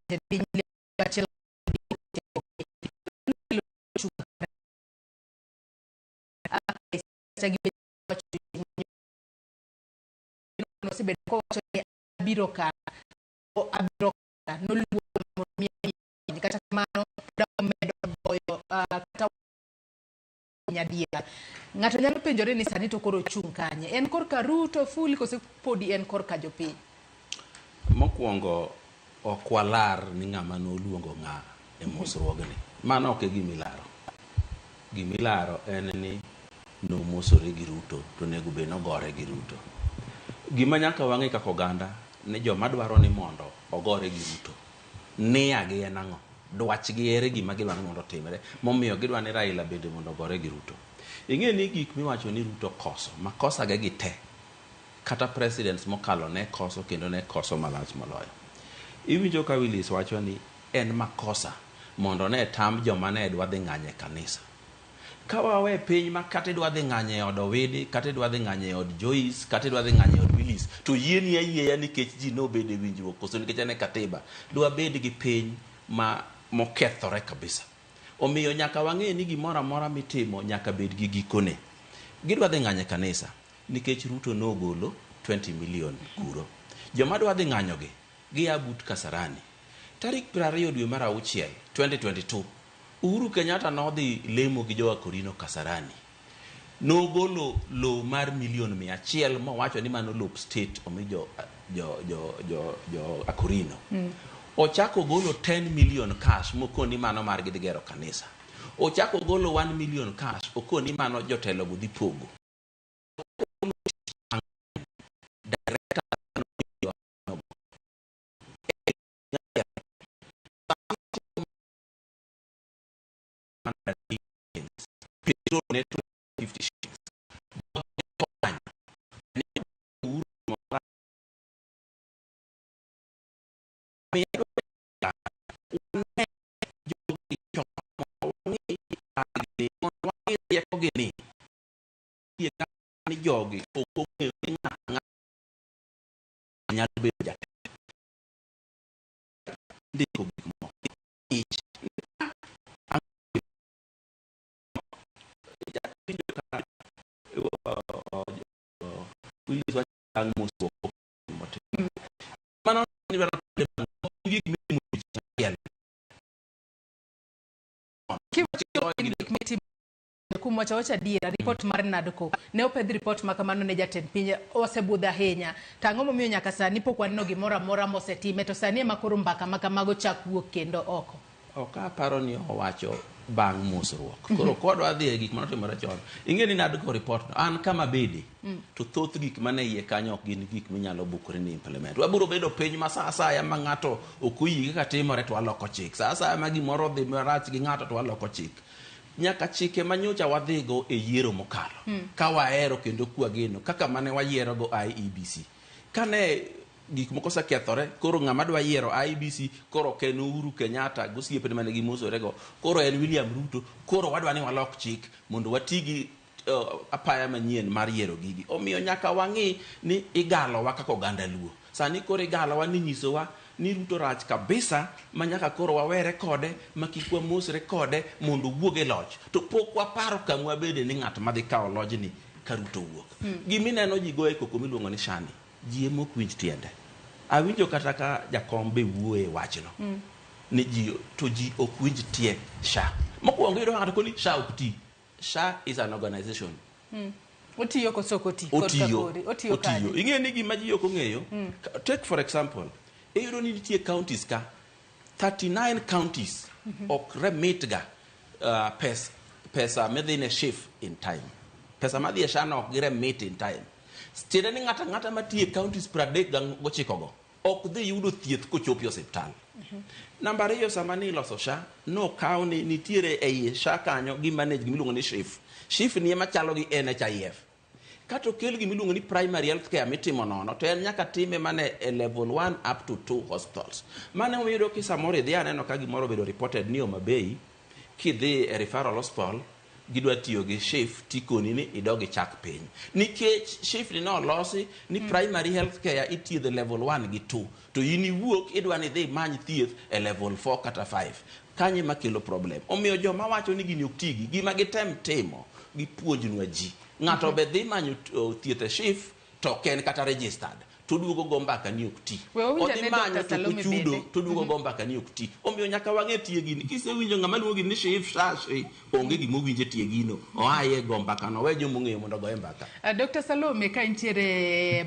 Jatend piny achiel osebedo kowacho ni abiro ka abiro ka noluor mondo mi kata kamano pod omedo goyo kata nyadiera. Ng'ato nyalo penjore ni sani to koro ochung' kanye? En korka Ruto fully kose podi en korka jopiny? Mokwongo ok walar ni ng'ama noluongo ng'a e mosruogni. Mano ok e gima ilaro. Gima ilaro en ni nomosore gi Ruto to onego bed nogore gi Ruto. Gima nyaka wang'e kaka oganda ni joma dwaro ni mondo ogore gi Ruto nia gi en ang'o? Dwachgi ere gima gidwa ni mondo otimre momiyo gidwa ni Raila bende mondo ogore gi Ruto. Ing'e ni gik miwacho ni Ruto koso, makosa ge gi te, kata presidents mokalo ne koso kendo ne koso malach moloyo. Iwinjo ka Willis wacho ni en makosa mondo ne tam joma ne dwa dhi ng'anyo e kanisa. Ka wawe piny ma kata idwa dhi ng'anyo e od Owidi, kata idwa dhi ng'anyo e od Joyce, kata idwa dhi ng'anyo e od Willis, to yieni ayieya nikech ji nobedo e winjruok koso nikech en e katiba, dwabed gi piny ma mokethore kabisa. Omiyo nyaka wang'e ni gimoro amora mitimo nyaka bed gi gikone. Gidwa dhi ng'anyo e kanisa nikech Ruto nogolo 20 million kuro. Joma dwa dhi ng'anyogi gia but Kasarani. Tarik 20 dwe mar auchiel 2022, Uhuru Kenyatta nodhi lemo gi jo Akorino Kasarani. Nogolo lowo mar milion 100 mowacho ni mano lop state omi jo, jo, jo, jo, jo Akorino. Ochako ogolo 10 million cash mokoni mano margi dhi gero kanisa. Ochako ogolo 1 million cash okoni mano jotelo go dhi pogo. Director petrol ne 50 shillings. Ni jogi ok ong'eyo ni ng'ato nyalo bedo jatelo ndiko gik moko ich winjo ka Willis wacho bang' mosruok motimo mano dwaro gik mitimo achiel. Gik mitimo kuom wacho wacho adiera, report mar NADCO ne opedh report ma kamano ne jatend piny osebudho ahinya, to ang'o momiyo nyaka sani pok waneno gimoro amora mosetime, to sani ema koro mbaka ma kamago chak wuok kendo oko? Ok aparo ni owacho bang' mosruok. Koro kodwa dhi e gik manotimore chon, ing'e ni NADCO report no, an kama bede, to thoth gik mane iye kanyo ok gin gik minyalo bukore ni implement. Wabiro bedo piny ma sa asaya ma ng'ato ok oyie kaka timore to waloko chik. Sa asaya ma gimoro odhi marach gi ng'ato to waloko chik. Nyaka chike ma nyocha wadhigo e yiero mokalo, ka wahero kendo kwageno kaka mane wayierogo IEBC. Kane gik moko osekethore, koro ng'ama dwa yiero IEBC koro ok en Uhuru Kenyatta gi osiepene mane gimosorego, koro en William Ruto, koro wadwa ni walok chik mondo wati gi apaya manyien mar yiero gigi. Omiyo nyaka wang'i ni igalowa kaka oganda Luo. Sani koro igalowa ni nyisowa ni Ruto rach kabisa ma nyaka koro wawere kode ma kik wamosre kode mondo owuog e loch. To pok waparo kama wabede ni ng'at madhi kawo lojni ka Ruto owuok. Gimineno ji goye koko miluongo ni Shani, ji ema ok winj tiende. Awinjo kata ka jakom be wuoye e wachno. Ni ji to ji ok winj tie SHA. Mokwongo iyudo ka ng'ato koni SHA ok ti. SHA is an organization. Otiyo koso ok oti? Korka Otiyo. kori. Otiyo kanye? Ing'eyo ni gima ji ok ong'eyo. Take for example, iyudo ni nitie counties ka 39 counties ok remit ga pesa midhi ne SHIF in time. Pesa madhi e SHA no ok giremit in time. Tiende ni ng'ato ang'ata matiyo e counties 39 go ok dhi yudo thieth kochopo e osiptal. Namba ariyo, sama ni iloso SHA, nokaw ni nitiere ei SHA kanyo gi manage gimiluongo ni SHIF. SHIF ni ema chalo gi NHIF. Kata okel gimiluongo ni primary health care mitimo nono, to en nyaka time mana e level 1 up to 2 hospitals. Mano emomiyo iyudo ki samoro idhi aneno ka gimoro obedo reported ni Homa Bay, kidhi e referral hospital, Gidwa tiyo gi SHIF tikoni ni idog ichak piny. Nikech SHIF ni nolosi ni primary health care ithiedho level 1 gi 2 to in iwuok idwa ni idhi imany thieth e level 4 kata 5. Kanyo ema kelo problem. Omiyo joma wacho ni gini ok tigi, gima gitem timo, gipuonjnwa ji. Ng'ato be dhi manyo thieth e SHIF to ok en kata registered. To duogo go mbaka ni ok ti. We wawinj Odhi ane manyo Dr. to ok Salome ochudo bende. to duogo go mbaka ni ok ti. Omiyo nyaka wang'e tie gini. Kisewinjo ng'ama luongo gini ni SHIF, SHA, SHI, onge gima owinjo e tie gino. Oaye go mbaka no. We joma ong'eyo mondo ogoye mbaka. Dr. Salome ka intiere.